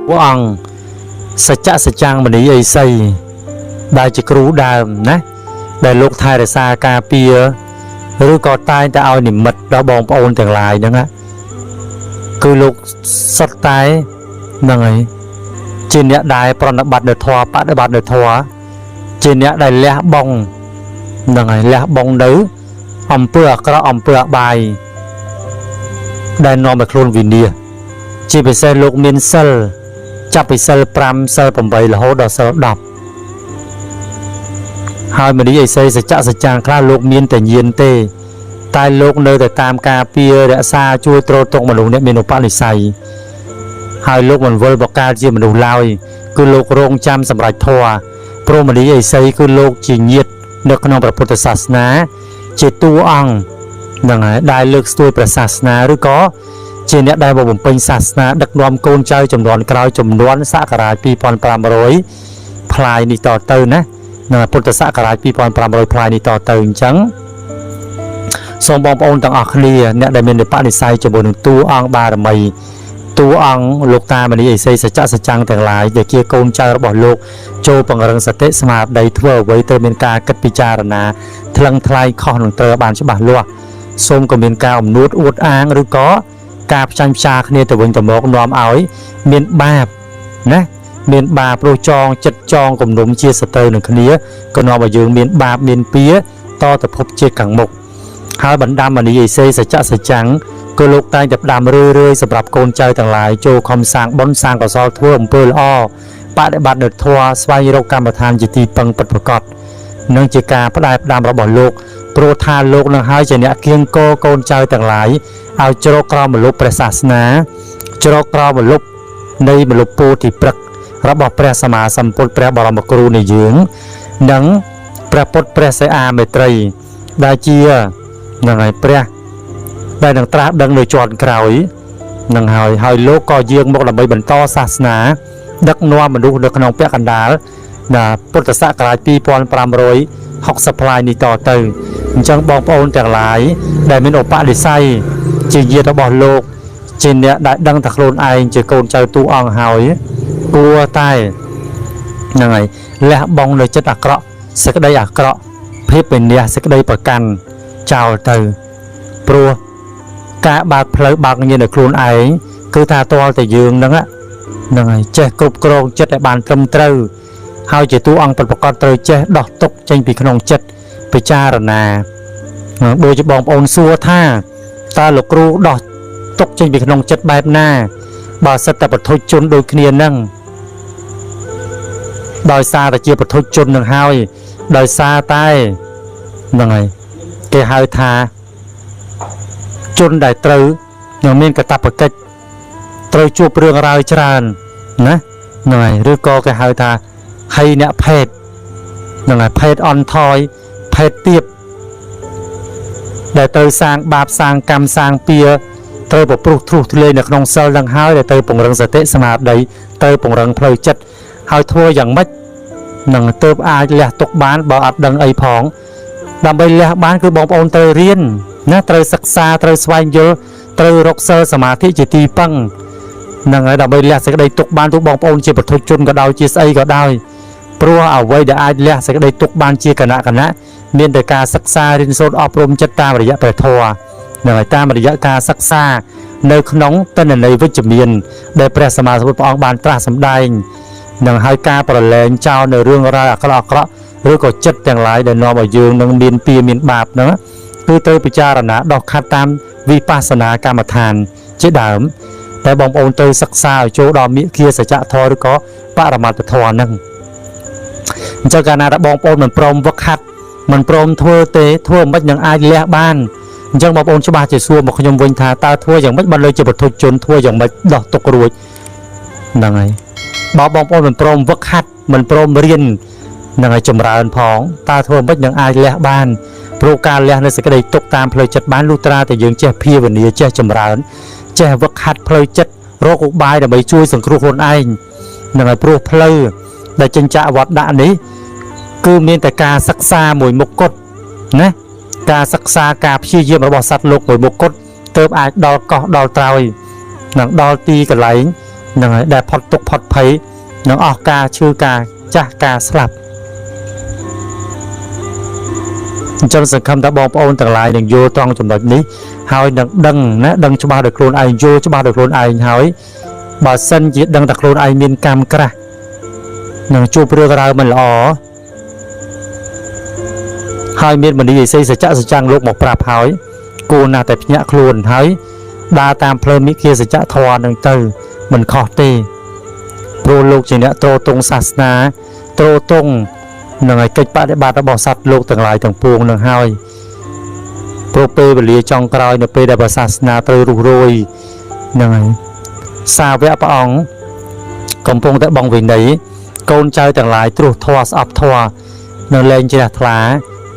ព្រះអង្គសច្ចសច្ចាំងមនីអេសីដែលជាគ្រូដើមណាដែលលោកថែរក្សាការពារឬក៏តែងតែឲ្យនិមិត្តដល់បងប្អូនទាំងឡាយហ្នឹងណាគឺលោកសុទ្ធតែហ្នឹងហើយជាអ្នកដែលប្រណិប័តនៅធម៌បដិបត្តិនៅធម៌ជាអ្នកដែលលះបង់ហ្នឹងហើយលះបង់នៅអំពើអាក្រក់អំពើអបាយដែលនាំឲ្យខ្លួនវិនាសជាពិសេសលោកមានសិលចាប់ពីសិល5សិល8រហូតដល់សិល10ហើយមនីអិសីសច្ចសច្ចាងខ្លះលោកមានតែញាណទេ តែលោកនៅតែតាមការពាររក្សាជួយទ្រទ្រង់មនុស្សអ្នកមានឧបនិស្ស័យហើយលោកមិនវិលបកាលជាមនុស្សឡើយគឺលោករងចាំសម្រេចធម៌ព្រោះមនីអិសីគឺលោកជាញាតិនៅក្នុងព្រះពុទ្ធសាសនាជាតួអង្គហ្នឹងហើយដែលលើកស្ទួយព្រះសាសនាឬក៏ជាអ្នកដែលមកបំពេញសាសនាដឹកនាំកូនចៅចំនួនក្រោយចំនួនសករាជ2500ផ្លាយនេះតទៅណានៅពុទ្ធសករាជ2500ផ្លាយនេះតទៅអញ្ចឹងសូមបងប្អូនទាំងអស់គ្នាអ្នកដែលមានឧបនិស្ស័យជាមួយនឹងតួអង្គបារមីតួអង្គលោកតាមនីអេសីសច្ចសច្ចាំងទាំងឡាយដែលជាកូនចៅរបស់លោកចូលពង្រឹងសតិស្មារតីធ្វើអ្វីត្រូវមានការគិតពិចារណាថ្លឹងថ្លែងខុសនឹងត្រូវបានច្បាស់លាស់សូមក៏មានការអំនួតអួតអាងឬក៏ការផ្ចាញ់ផ្ចាគ្នាទៅវិញទៅមកនាំឲ្យមានបាបណាមានបាបព្រោះចងចិត្តចងគំនុំជាសត្រូវនឹងគ្នាក៏នាំឲ្យយើងមានបាបមានពៀតទៅភពជាតិខាងមុខហើយបណ្ដាំមនីអេសេសច្ចសច្ចាំងគឺលោកតែងតែផ្ដាំរឿយរឿយសម្រាប់កូនចៅទាំងឡាយចូលខំសាងបុណ្យសាងកុសលធ្វើអំពើល្អបដិបត្តិនៅធម៌ស្វែងរកកម្មដ្ឋានជាទីពឹងពិតប្រាកដនិងជាការផ្ដែផ្ដាំរបស់លោកព្រោះថាលោកនឹងហើយជាអ្នកគៀងគរកូនចៅទាំងឡាយឲ្យជ្រកក្រោមម្លប់ព្រះសាសនាជ្រកក្រោមម្លប់នៃម្លប់ពោធិព្រឹក្សរបស់ព្រះសម្មាសម្ពុទ្ធព្រះបរមគ្រូនៃយើងនិងព្រះពុទ្ធព្រះសិអាមេត្រីដែលជានឹងហើយព្រះដែលនឹងត្រាស់ដឹងនៅជាន់ក្រោយនឹងហើយហើយលោកក៏យាងមកដើម្បីបន្តសាសនាដឹកនាំមនុស្សនៅក្នុងពាក់កណ្ដាលណាពុទ្ធសករាជ2560ផ្លាយនេះតទៅអញ្ចឹងបងប្អូនទាំងឡាយដែលមានឧបនិស្ស័យជាញាតិរបស់លោកជាអ្នកដែលដឹងថាខ្លួនឯងជាកូនចៅតួអង្គហើយគួរតែហ្នឹងហើយលះបង់នៅចិត្តអាក្រក់សេចក្តីអាក្រក់ភាពវិនាសសេចក្តីប្រកាន់ចោលទៅព្រោះការបើកផ្លូវបើកញាណឲ្យខ្លួនឯងគឺថាទាល់តែយើងហ្នឹងហ្នឹងហើយចេះគ្រប់គ្រងចិត្តឲ្យបានត្រឹមត្រូវហើយជាតួអង្គពិតប្រាកដត្រូវចេះដោះទុកចេញពីក្នុងចិត្តពិចារណាដូចជាបងប្អូនសួរថាតើលោកគ្រូដោះទុកចេញពីក្នុងចិត្តបែបណាបើសិតតែបទជនដូចគ្នានឹងដោយសារតែជាបទជននឹងហើយដោយសារតែហ្នឹងហើយគេហៅថាជនដែលត្រូវនឹងមានកាតព្វកិច្ចត្រូវជួបរឿងរ៉ាវច្រើនណាហ្នឹងហើយឬក៏គេហៅថាហីអ្នកភេទហ្នឹងហើយភេទអន់ថយភេទទៀបដែលត្រូវសាងបាបសាងកម្មសាងពៀត្រូវប្រព្រោះទ្រុះទ្លាយនៅក្នុងសិលនឹងហើយដែលត្រូវពង្រឹងសតិស្មារតីត្រូវពង្រឹងផ្លូវចិត្តហើយធ្វើយ៉ាងម៉េចនឹងទៅអាចលះទុកបានបើអត់ដឹងអីផងដើម្បីលះបានគឺបងប្អូនត្រូវរៀនណាត្រូវសិក្សាត្រូវស្វែងយល់ត្រូវរកសិលសមាធិជាទីពឹងហ្នឹងហើយដើម្បីលះសេចក្តីទុកបានទោះបងប្អូនជាពុទ្ធជនក៏ដោយជាស្អីក៏ដោយព្រោះអ្វីដែលអាចលះសេចក្តីទុកបានជាគណៈគណៈមានតែការសិក្សារៀនសូត្រអប់រំចិត្តតាមរយៈព្រះធម៌ហ្នឹងហើយតាមរយៈការសិក្សានៅក្នុងទិន្នន័យវិជ្ជមានដែលព្រះសម្មាសម្ពុទ្ធព្រះអង្គបានត្រាស់សម្ដែងនឹងហើយការប្រឡែងចោលនៅរឿងរ៉ាវអាក្រក់អាក្រក់ឬក៏ចិត្តទាំងឡាយដែលនាំឲ្យយើងនឹងមានពៀមានបាបហ្នឹងគឺត្រូវពិចារណាដោះខាត់តាមវិបស្សនាកម្មដ្ឋានជាដើមតែបងប្អូនត្រូវសិក្សាឲ្យចូលដល់មិគ្គាសច្ចធម៌ឬក៏បរមត្តធម៌ហ្នឹងអញ្ចឹងកាលណាដែលបងប្អូនមិនព្រមវឹកហាត់មិនព្រមធ្វើទេធ្វើមិននឹងអាចលះបានអញ្ចឹងបងប្អូនច្បាស់ជាសួរមកខ្ញុំវិញថាតើធ្វើយ៉ាងម៉េចបើលើជាពុទ្ធជនធ្វើយ៉ាងម៉េចដោះទុករួចហ្នឹងហើយបើបងប្អូនមិនព្រមវឹកហាត់មិនព្រមរៀននឹងឲ្យចម្រើនផងតើធ្វើមិននឹងអាចលះបានព្រោះការលះនៅសេចក្តីទុកតាមផ្លូវចិត្តបានលុះត្រាតែយើងចេះភាវនាចេះចម្រើនចេះវឹកហាត់ផ្លូវចិត្តរកឧបាយដើម្បីជួយសង្គ្រោះខ្លួនឯងនឹងឲ្យព្រោះផ្លូវដែលចិញ្ចាក់វត្តដាក់នេះគឺមានតែការសិក្សាមួយមុខគត់ណាការសិក្សាការព្យាយាមរបស់សត្វលោកមួយមុខគត់ទើបអាចដល់កោះដល់ត្រើយនិងដល់ទីកន្លែង ហ្នឹងហើយដែលផុតទុក្ខផុតភ័យនិងអស់ការឈឺការចាស់ការស្លាប់អញ្ចឹងសង្ឃឹមថាបងប្អូនទាំងឡាយនឹងយល់ត្រង់ចំណុចនេះហើយនឹងដឹងណាដឹងច្បាស់ដោយខ្លួនឯងយល់ច្បាស់ដោយខ្លួនឯងហើយបើសិនជាដឹងតែខ្លួនឯងមានកម្មក្រាស់នឹងជួបរឿងរ៉ាវមិនល្អហើយមានមនីឥសីសច្ចៈសច្ចាំងលោកមកប្រាប់ហើយគួរណាស់តែភ្ញាក់ខ្លួនហើយដើរតាមផ្លូវមិគាសច្ចធម៌នឹងទៅមិនខុសទេព្រោះលោកជាអ្នកទ្រទ្រង់សាសនាទ្រទ្រង់នឹងឲ្យកិច្ចបដិបត្តិរបស់សត្វលោកទាំងឡាយទាំងពួងនឹងហើយព្រោះពេលវេលាចុងក្រោយនៅពេលដែលព្រះសាសនាត្រូវរុះរោយនឹងហើយសាវកព្រះអង្គកំពុងតែបងវិន័យកូនចៅទាំងឡាយត្រួសធម៌ស្អប់ធម៌នឹងលែងជ្រះថ្លា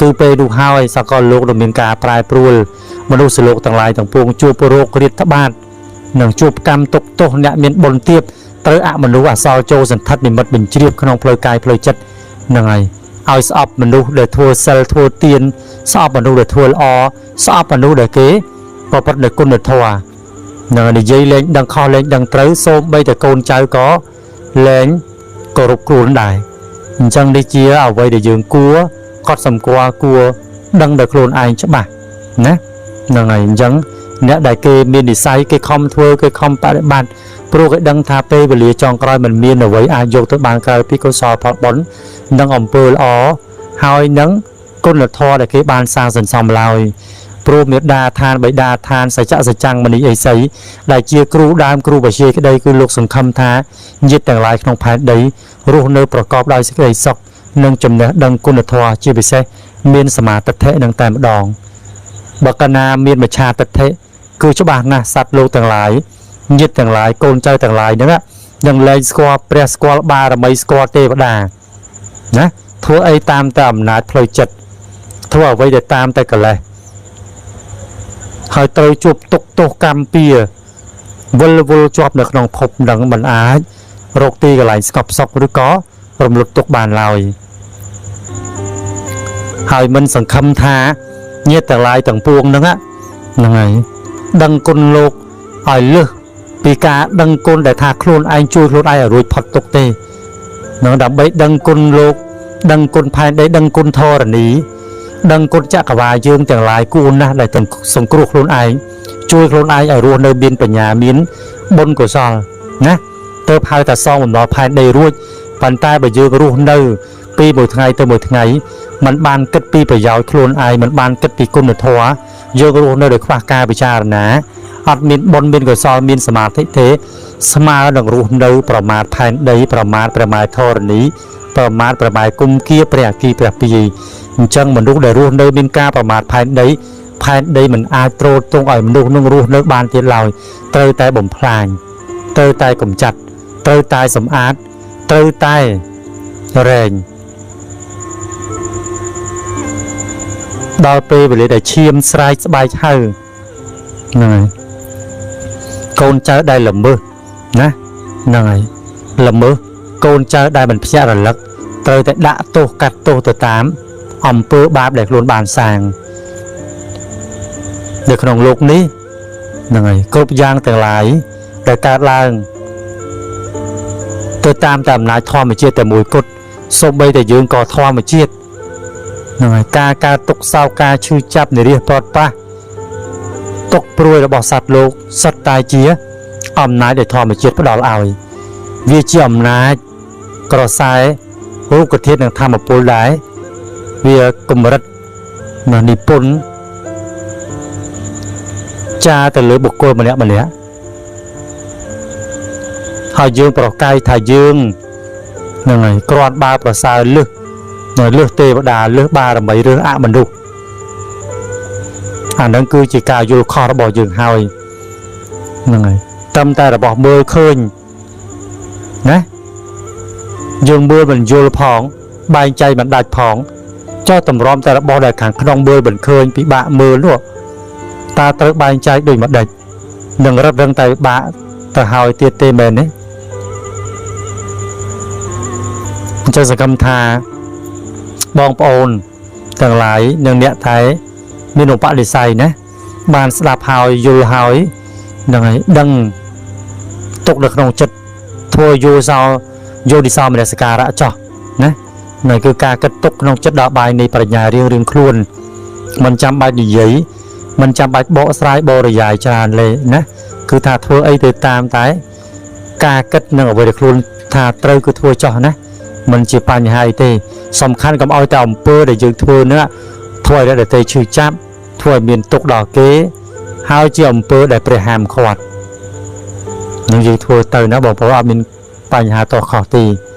គឺពេលនោះហើយសកលលោកនឹងមានការប្រែប្រួលមនុស្សលោកទាំងឡាយទាំងពួងជួបរោគរាតត្បាតនិងជួបកម្មទុកទោសអ្នកមានបុណ្យទាបត្រូវអមនុស្សអសល់ចូលសន្ធិដ្ឋនិមិត្តបញ្ជ្រាបក្នុងផ្លូវកាយផ្លូវចិត្តហ្នឹងហើយឲ្យស្អប់មនុស្សដែលធ្វើសិលធ្វើទានស្អប់មនុស្សដែលធ្វើល្អស្អប់មនុស្សដែលគេប្រព្រឹត្តនូវគុណធម៌នឹងនិយាយលែងដឹងខុសលែងដឹងត្រូវសូម្បីតែកូនចៅក៏លែងគោរពខ្លួនដែរអញ្ចឹងនេះជាអ្វីដែលយើងគួរកត់សម្គាល់គួរដឹងដោយខ្លួនឯងច្បាស់ណាហ្នឹងហើយអញ្ចឹងអ្នកដែលគេមាននិស័យគេខំធ្វើគេខំបដិបត្តិព្រោះគេដឹងថាពេលវេលាចុងក្រោយមិនមានអ្វីអាចយកទៅបានក្រៅពីកុសលផលបុណ្យនិងអំពើល្អហើយនឹងគុណធម៌ដែលគេបានសាងសន្សំឡើយព្រោះមេដាឋានបិតាឋានសច្ចៈសច្ចាំងមនីអេសីដែលជាគ្រូដើមគ្រូបជាក្តីគឺលោកសង្ឃឹមថាញាតិទាំងឡាយក្នុងផែនដីរស់នៅប្រកបដោយសេចក្តីសុខនិងចំណេះដឹងគុណធម៌ជាពិសេសមានសមាទិដ្ឋិនឹងតែម្ដងបើកាលណាមានមច្ឆាទិដ្ឋិគឺច្បាស់ណាស់សត្វលោកទាំងឡាយញាតិទាំងឡាយកូនចៅទាំងឡាយហ្នឹងនឹងលែងស្គាល់ព្រះស្គាល់បារមីស្គាល់ទេវតាណាធ្វើអីតាមតែអំណាចផ្លូវចិត្តធ្វើអ្វីដែលតាមតែកិលេសហើយត្រូវជួបទុក្ខទោសកម្មពៀវិលវល់ជាប់នៅក្នុងភពនឹងមិនអាចរកទីកន្លែងស្កប់សុខឬក៏រំលត់ទុក្ខបានឡើយហើយមិនសង្ឃឹមថាញាតិទាំងឡាយទាំងពួងហ្នឹងហ្នឹងហើយដឹងគុណលោកឲ្យលឹះពីការដឹងគុណដែលថាខ្លួនឯងជួយខ្លួនឯងឲ្យរួចផុតទុក្ខទេនឹងដើម្បីដឹងគុណលោកដឹងគុណផែនដីដឹងគុណធរណីដឹងគុណចក្រវាលយើងទាំងឡាយគួរណាស់ដែលទាំងសង្គ្រោះខ្លួនឯងជួយខ្លួនឯងឲ្យរស់នៅមានបញ្ញាមានបុណ្យកុសលណាទៅហៅថាសងបំណុលផែនដីរួចប៉ុន្តែបើយើងរស់នៅពីមួយថ្ងៃទៅមួយថ្ងៃมันបានគិតពីប្រយោជន៍ខ្លួនឯងมันបានគិតពីគុណធម៌យើងរស់នៅដោយខ្វះការពិចារណាអត់មានបុណ្យមានកុសលមានសមាធិទេស្មើនឹងរស់នៅប្រមាថផែនដីប្រមាថព្រះម៉ែធរណីប្រមាថព្រះម៉ែគុំគាព្រះអគីព្រះពាយអញ្ចឹងមនុស្សដែលរស់នៅមានការប្រមាថផែនដីផែនដីមិនអាចទ្រទ្រង់ឲ្យមនុស្សនឹងរស់នៅបានទៀតឡើយត្រូវតែបំផ្លាញត្រូវតែកម្ចាត់ត្រូវតែសម្អាតត្រូវតែរែងដល់ពេលវេលាដែលឈាមស្រែកស្បែកហៅហ្នឹងហើយកូនចៅដែលល្មើសណាហ្នឹងហើយល្មើសកូនចៅដែលមិនភ្ញាក់រលឹកត្រូវតែដាក់ទោសកាត់ទោសទៅតាមអំពើបាបដែលខ្លួនបានសាងនៅក្នុងលោកនេះហ្នឹងហើយគ្រប់យ៉ាងទាំងឡាយដែលកើតឡើងទៅតាមតែអំណាចធម្មជាតិតែមួយគត់សូម្បីតែយើងក៏ធម្មជាតិហ្នឹងហើយការកើតទុក្ខសោកការឈឺចាប់និរាសប្រត់ប្រាស់ទុក្ខព្រួយរបស់សត្វលោកសុទ្ធតែជាអំណាចដែលធម្មជាតិផ្ដល់ឲ្យវាជាអំណាចក្រសែរូបធាតុនិងធម្មពលដែរវាកម្រិតនៅនិពន្ធចាទៅលើបុគ្គលម្នាក់ម្នាក់ហើយយើងប្រកែកថាយើងហ្នឹងហើយគ្រាន់បើប្រសើរលឹះនៅលឹះទេវតាលឹះបារមីឬអមនុស្សអាហ្នឹងគឺជាការយល់ខុសរបស់យើងហើយហ្នឹងហើយត្រឹមតែរបស់មើលឃើញណាយើងមើលមិនយល់ផងបែងចែកមិនដាច់ផងចុះតម្រាំតែរបស់ដែលខាងក្នុងមើលមិនឃើញពិបាកមើលនោះតើត្រូវបែងចែកដូចម្ដេចនឹងរឹតរឹងតែបាក់ទៅហើយទៀតទេមែនទេអញ្ចឹងសង្ឃឹមថាបងប្អូនទាំងឡាយនិងអ្នកថៃមានឧបនិស្ស័យណាបានស្ដាប់ហើយយល់ហើយនឹងហើយដឹងទុកនៅក្នុងចិត្ត ធ្វើយោសោយោនិសោមនសិការៈចោះណានៅគឺការគិតទុកក្នុងចិត្តដល់បាយនៃប្រាជ្ញារៀងរៀងខ្លួនមិនចាំបាច់និយាយមិនចាំបាច់បកស្រាយបរិយាយច្រើនលេណាគឺថាធ្វើអីទៅតាមតែការគិតនឹងអ្វីដែលខ្លួនថាត្រូវគឺធ្វើចោះណាមិនជាបញ្ហាអីទេសំខាន់កុំឲ្យតែអំពើដែលយើងធ្វើនោះធ្វើឲ្យអ្នកដទៃឈឺចាប់ធ្វើឲ្យមានទុក្ខដល់គេហើយជាអំពើដែលព្រះហាមឃាត់នឹងយើងធ្វើទៅណាបងប្អូនអត់មានបញ្ហាតខុសទេ។